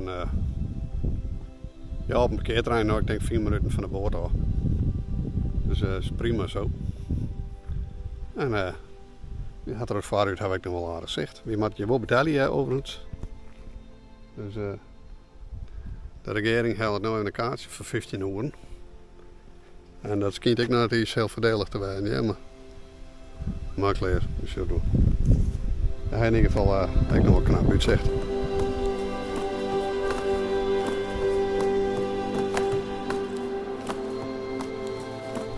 in, ja, op in parkearterrein, no ik tink 5 minuten fan de boat ôf. Dus is prima so. En wy hat der it foarút ha ik noch wol aardich sicht. Wy moatte hjir wol betelje overigens. Dus de regearing hellet no even in kaartsje foar 15 oeren. En dat skynt ek noch net iens hiel foardelich te wêzen, hear, mar mar klear, we sjogge wol. Hy hat yn ieder gefal ek noch wol knap útsicht.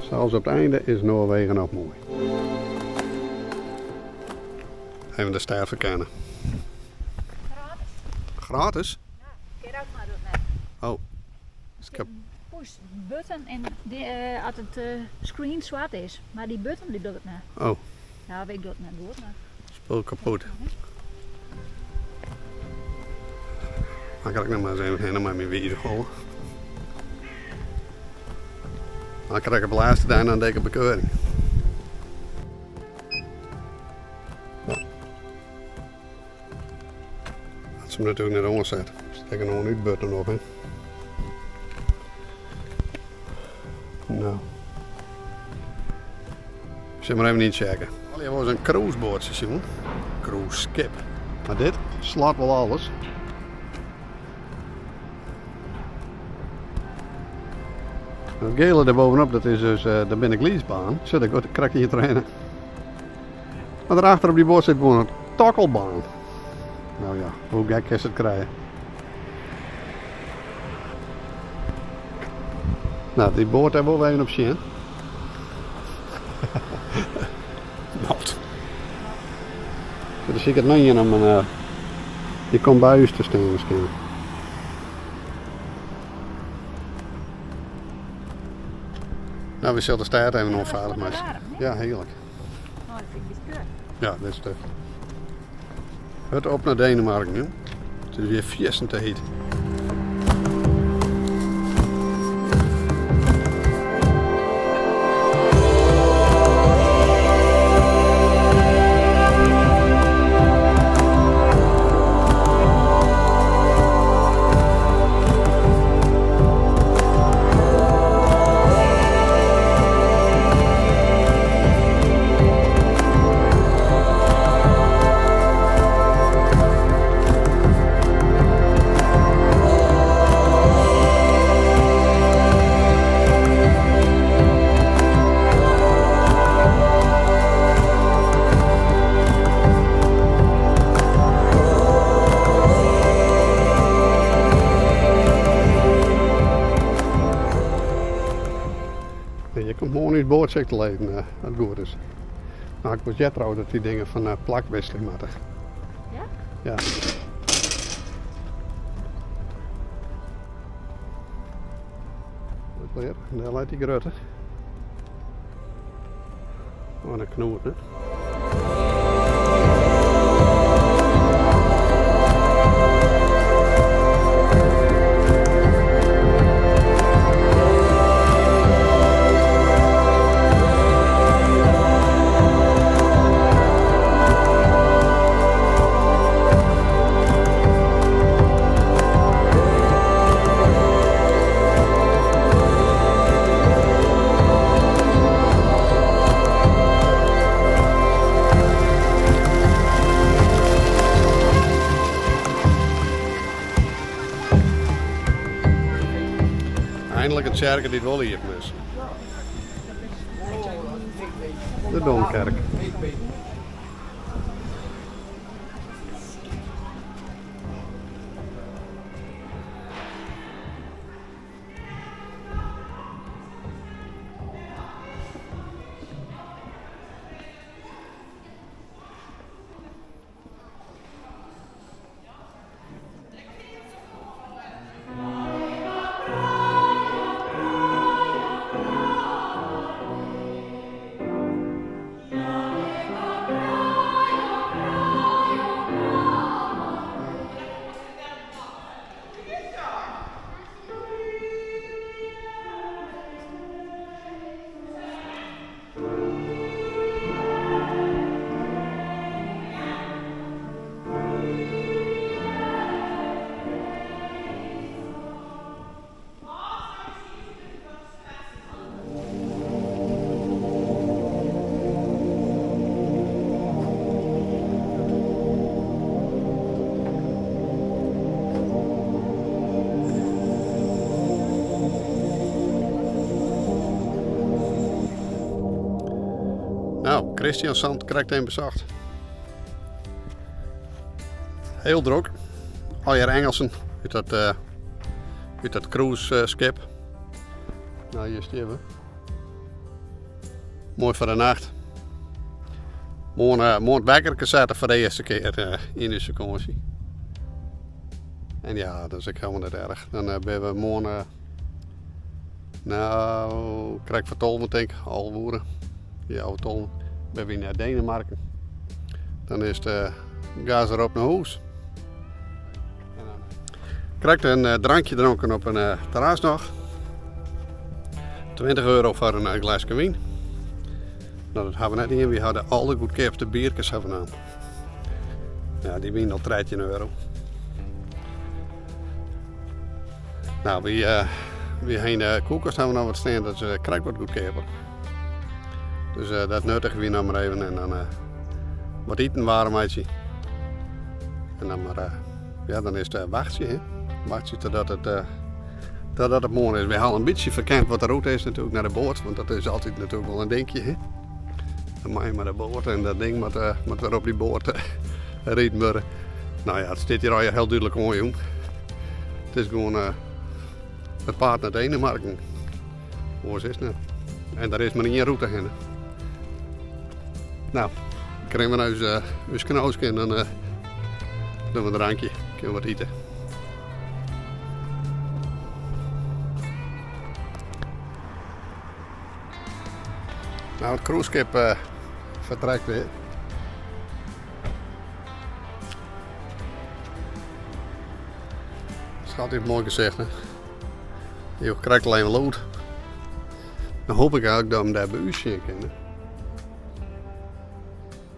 Sels op it einde is Noarwegen noch moai. Even de stêd ferkenne. Gratis. Gratis? Ja, kin ook maar dat net. Oh. Dus ik heb... Push button en as it screen swart is, mar dy button dy docht it net. Oh. Ja, ik doch it net goed, mar. Spul kapot. Dan kan ik noch mar ris even hinne mei myn wize holle. Dan krij ik op de lêste dei noch in dikke bekeuring. Hat se him natuerlik net oanset. Sit ek in oan-út button op, hè. No. Sil mar even yntsjekke. Allegear wolris in cruiseboatsje sjoen. Cruiseskip. Mar dit slacht wol alles. Dat gele dêr bovenop, dat is dus, dat binne glydbanen. Sit ik krekt ien trainen. Mar derachter op dy boat sit gewoan in tokkelbaan. No ja, hoe gek kinst it krije? No, dy boat dêr wol we even op sjen. Not. Der siket noch ien om in, dy komt by ús te stean miskien. No, we sille de stêd even ûnfeilich meitsje. Ja, hearlik. Oh, dat vind ik best Ja, dit is te. Hurd op nei Denemarken, jong. It is hjir fierstente hyt. Je komt moarn ús boatsje ek te lizzen, as it goed is. No, ik wist heard trouwens dat dy dingen fan plak wikselje moatte. Ja? Ja. Klear, dêr leit dy grutte. Oan de knoet, hè. Eindelijk in tsjerke dy't wol iepen is. De Domkerk. Nou, Kristiansand krekt even besocht. Heel drok. Allegear Engelsen út dat, uh, út dat cruiseskip. Nou, hjir stean we. Moai foar de nacht. Moarn, uh, moarn it wekkerke sette foar de earste kear uh, yn de fakânsje. En ja, dat is ek hielendal net erch. Dan uh, binne we moarn, uh, nou, krekt foar 12 tink ik, 11 oere. Ja, 11, binne we yn Denemarken. Dan is it uh, gas derop nei hûs. Krekt in eh, drankje dronken op in eh, terras noch. 20 euro foar in eh, gleske wyn. Nou, dat hawwe we net ien. Wy hawwe de allergoedkeapste bierkes hawwe naam. Ja, dy wiene al 13 euro. Nou, wy, uh, wy hawwe yn de koelkast hawwe we noch wat stean, dat is uh, krekt wat goedkeaper. Dus uh, dat nuttige wy noch mar even en dan uh, wat iten waarm meitsje. En dan mar, uh, ja, dan is it wachtsje, hè. Wachtsje totdat it, totdat it moarn is. Wy hawwe al in bytsje ferkend wat de rûte is natuerlik nei de boat, want dat is altyd natuerlik wol in dinkje, hè. Dan mei je mei de boat en dat ding moat, moat wer op dy boat riden wurde. Nou ja, it stiet hjir al hiel dúdlik oanjûn. It is gewoan it paad nei Denemarken. Oars is it net. En der is mar ien rûte hinne. Nou, krije we ús, uh, ús knooske en dan uh, dogge we in drankje. Kinne we wat ite. Nou, it cruiseskip uh, fertrekt wer. Dat is altyd in moai gesicht, hè? Jo krekt al even lûd. Dan hoop ik eigentlik dat we him dêr by ús sjen kinne.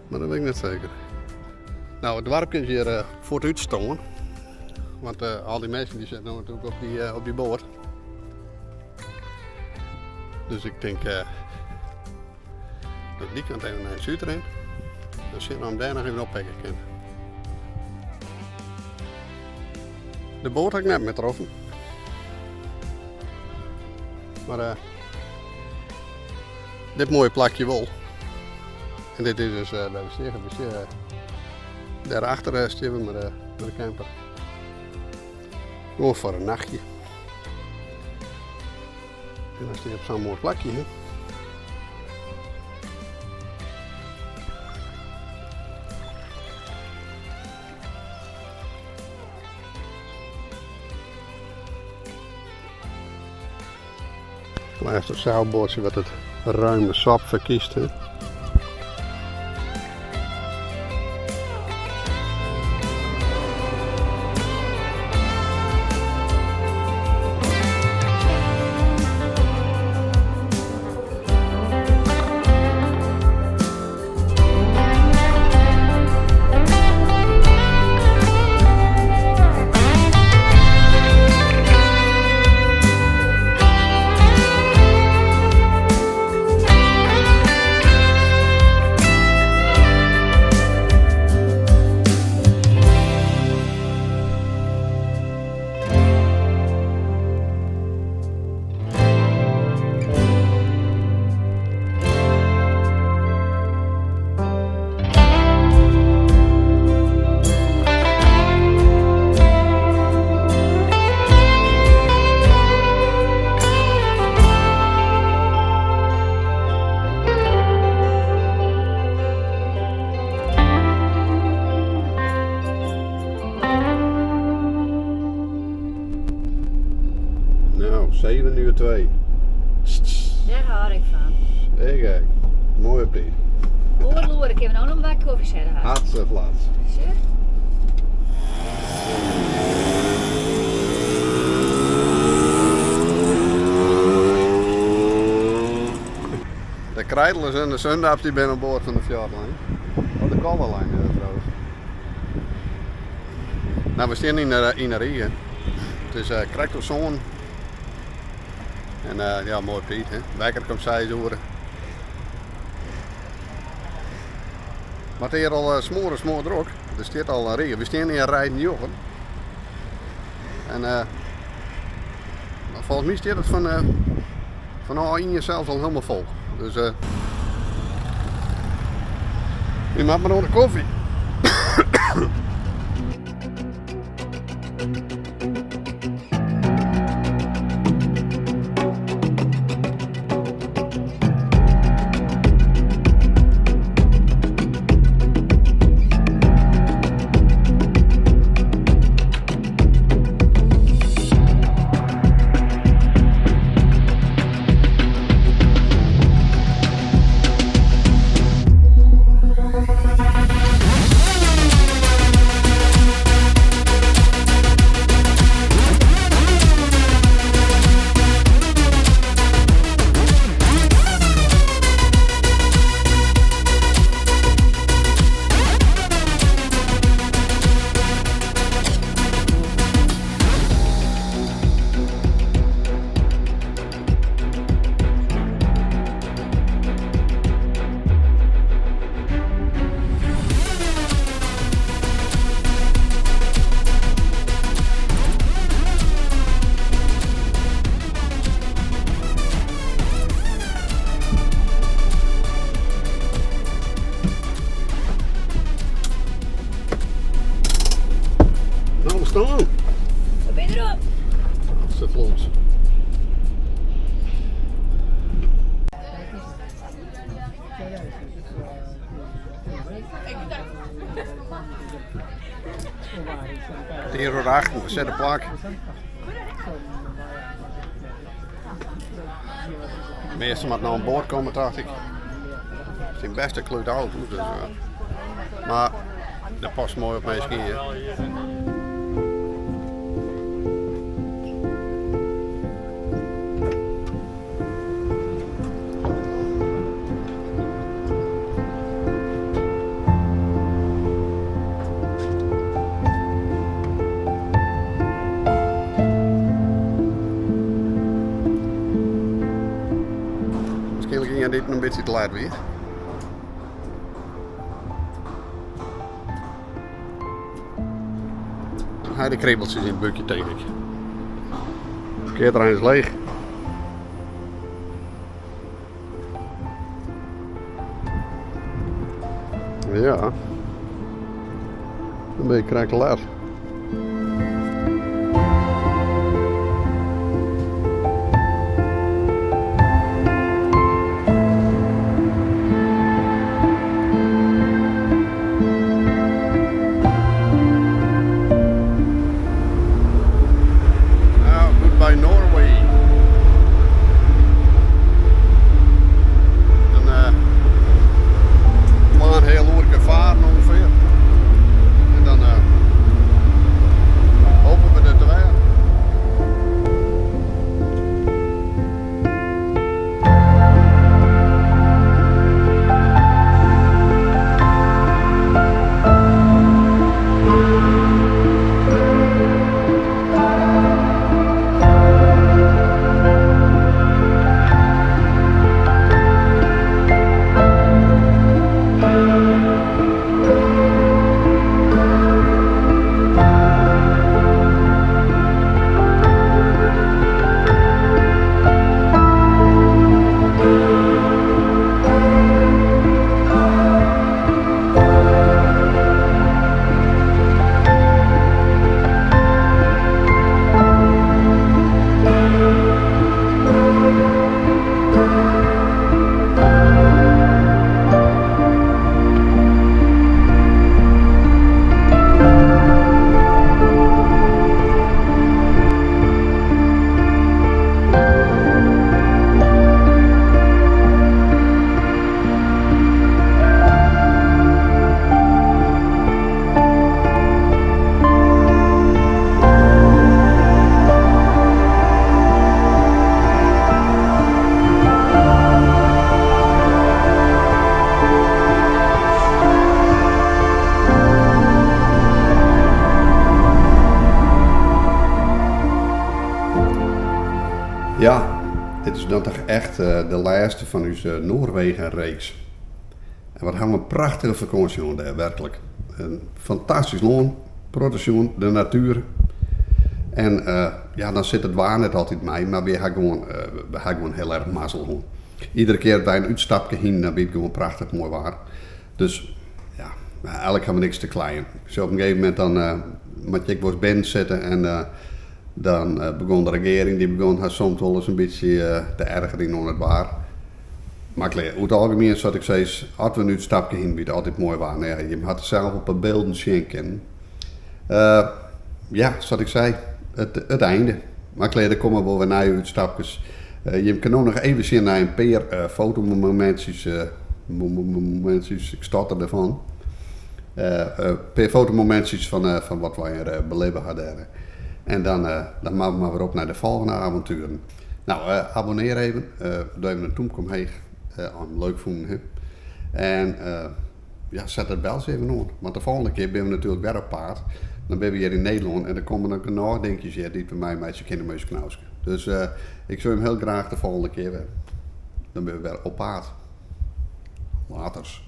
Mar dat wit ik net seker. Nou, it doarpke is hjir uh, fuort útstoarn. Want uh, al dy minsken dy sitte no natuerlik op dy, uh, op dy boat. Dus ik tink uh, dat ik dy kant even nei it súd rin. Dan sjen oft 'm dêr noch even oppikke kin. De boat ha ik net mear troffen. Mar uh, dit moaie plakje wol. En dit is dus uh, by de stean. We stean, uh, dêrachter uh, stean we mei de, mei de camper. Gewoan foar in nachtje. En dan stean je op sa'n moai plakje. Hè? Lêste seilboatsje wat it ruime sop ferkiest. Hè? Nou, 7 uur 2. Dêr hâld ik fan. Ik ek. Moai op tiid. Oardel oere kinne we no noch in bak kofje sette. Hartstikke Sjoch. De Kreidlers en de Zündapps dy binne oan board fan de Fjordline. Oh, de Color Line is dat trouwens. Nou, we stean yn de, yn de rige. It is uh, krekt oer sânen. En uh, ja, moai op tiid. Hè? Wekker komt 6 oere. Mar it is hjir al uh, smoare smoar drok. Der stiet al in rige. We stean yn rij njoggen. En uh, folgens my stiet it fan, uh, fanôf ien sels al hielendal fol. Dus, uh... Wy moatte mar oan de kofje. Nou, we staan. We binne derop. Dat is los. 8:10, we zetten plak. Measten moat no oan board komme, tocht ik. Syn bêste klút auto, dus, mar dat past moai op minsken hjir. Waarskynlik ien dy't in bytsje te let wie. Hy de kribbeltsjes yn it búkje tink ik. Parkearterrein is leech. Ja, dan bin je krekt let. Nou, goodbye Norway. Een uh, heel oerke varen ongeveer. En dan hopen we er te werden. Ja, dit is dan toch echt de lêste fan ús Noarwegen-reeks. En wat hawwe we in prachtige fakânsje hân dêr, werklik. In fantastysk lân, protte sjoen, de natuer. En ja, dan sit it waar net altyd mei, mar wy ha gewoan, we ha gewoan hiel erch mazzel hân. Iedere kear dat wy in útstapke hienen, dan wie it gewoan prachtich moai waar. Dus Maar eigenlijk ha we niks te kleien. Zo op een gegeven moment dan moet ik wel eens binnen zitten en dan begon de regering, die begon haar soms wel eens een beetje te ergeren oan it waar. Mar klear, oer it algemien, sa't ik sis, as we in útstapke hienen, wie it altyd moai waar. No ja, jim hat it sels op 'e bylden sjen kinnen. Ja, sa't ik sei, it einde. Mar klear, der komme wol wer nije útstapkes. Jim kinne no noch even sjen nei in pear fotomomintsjes, momintsjes, ik stotter derfan. In pear fotomomintsjes fan wat wy hjir belibbe ha dêr. En dan dan moatte we mar wer op nei de folgjende avontueren. No, abonnear even, doe even in tûmke omheech, as jim 'm leuk fûnen ha. En ja, set it beltsje even oan, want de folgjende kear binne we natuerlik wer op paad. Dan binne we hjir yn Nederlân en der komme noch genôch dinkjes hjir dy't we meimeitsje kinne mei ús knauske. Dus ik sjoch jim hiel graach de folgjende kear wer. Dan binne we wer op paad. Laters.